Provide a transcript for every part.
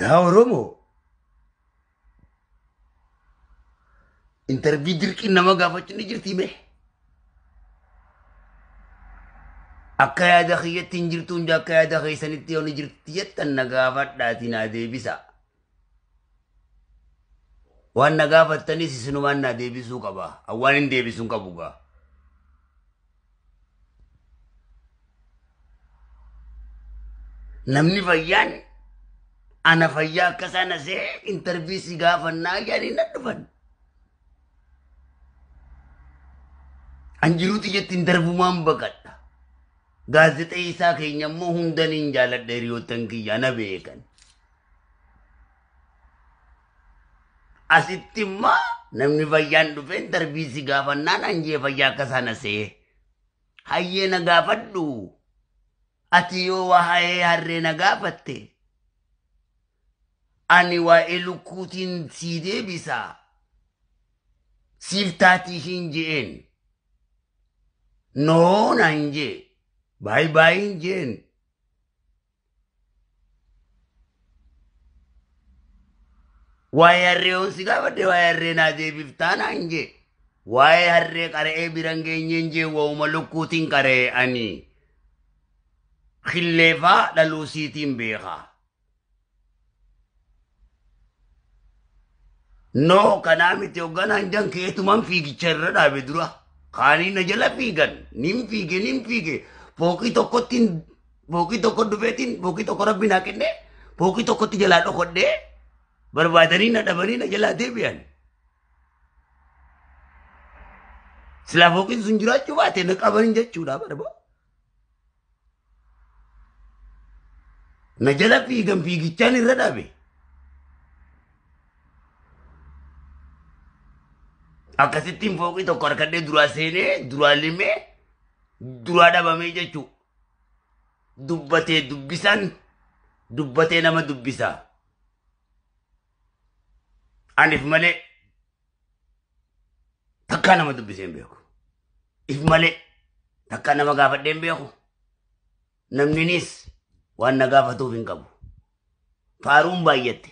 Yaa Oromoo, interview dirqiin nama gaafachuun ni jirti mee? Akka yaada kiyyatti hin jirtu hundi akka yaada keessanitti yoo ni jirti jettan na gaafadhaatii naa deebisa. Waan na gaafattanis isinumaan naa deebisuu qaba. Waan hin deebisuu hin qabu gaa. Namni fayyaan ana fayyaa akka isaan asee interview si gaafannaa jedhanii na dhufan. An jiruuti jetti interviewmaan baqadha. Gaazexeessaa keenya immoo hundan hin jaaladha hiriyoottan kiyya na beekan. Asitti immoo namni fayyaan dhufe interview si gaafannaan anjee fayyaa akka isaan asee. Hayyee na gaafadhu. Ati yoo waa'ee harree na gaafatte. Ani waa'ee lukkuutiin sii deebisa. Siif taatii hin je'een. Noo naan jee. Baay baay hin jeen. Waa'ee harree yoon si gaafadhe waa'ee harree naa deebiftaa naan jee. Waa'ee harree qara'ee biran geenyeen jee waa'uma lukkuutiin qara'ee ani. Killeefaa dhaluu siitiin beekaa. Noo kanaa miti hoogganaan jan keetuman fiigicha irra dhaabe dura. Kaanii na jala fiigan. Nin fiige nin fiige. Fooqii tokkotti fooqii tokko dhufeetiin fooqii tokko rabbi naa kenne fooqii tokkotti jalaa dhokodhee barbaadanii na dhabanii na jalaa deebi'an. Silaa fooqiin sun jiraachuu baate na qaban jechuudha barba. Na jala fiigan fiigichaan irra dhaabe. Akkasittiin fooqii tokko harkadhee duraa seenee duraa limee duraa dhabamee jechuudha. Dubbatee dubbisan dubbatee nama dubbisa. Anif malee takkaa nama dubbisee hin beeku. If malee takkaa nama gaafadhee hin beeku. Namninis waan na gaafatuuf hin qabu. Faaruun baay'atte.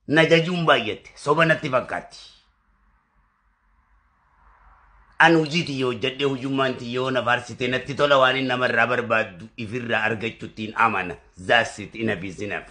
Na jajuun baay'atte. Soba natti fakkaatti. An hojii tiyya hojjedhee hojummaan tiyya yoo na faarsite natti tola waan inni namarraa barbaaddu ifirraa argachuuttiin amana. That's it, enough is enough.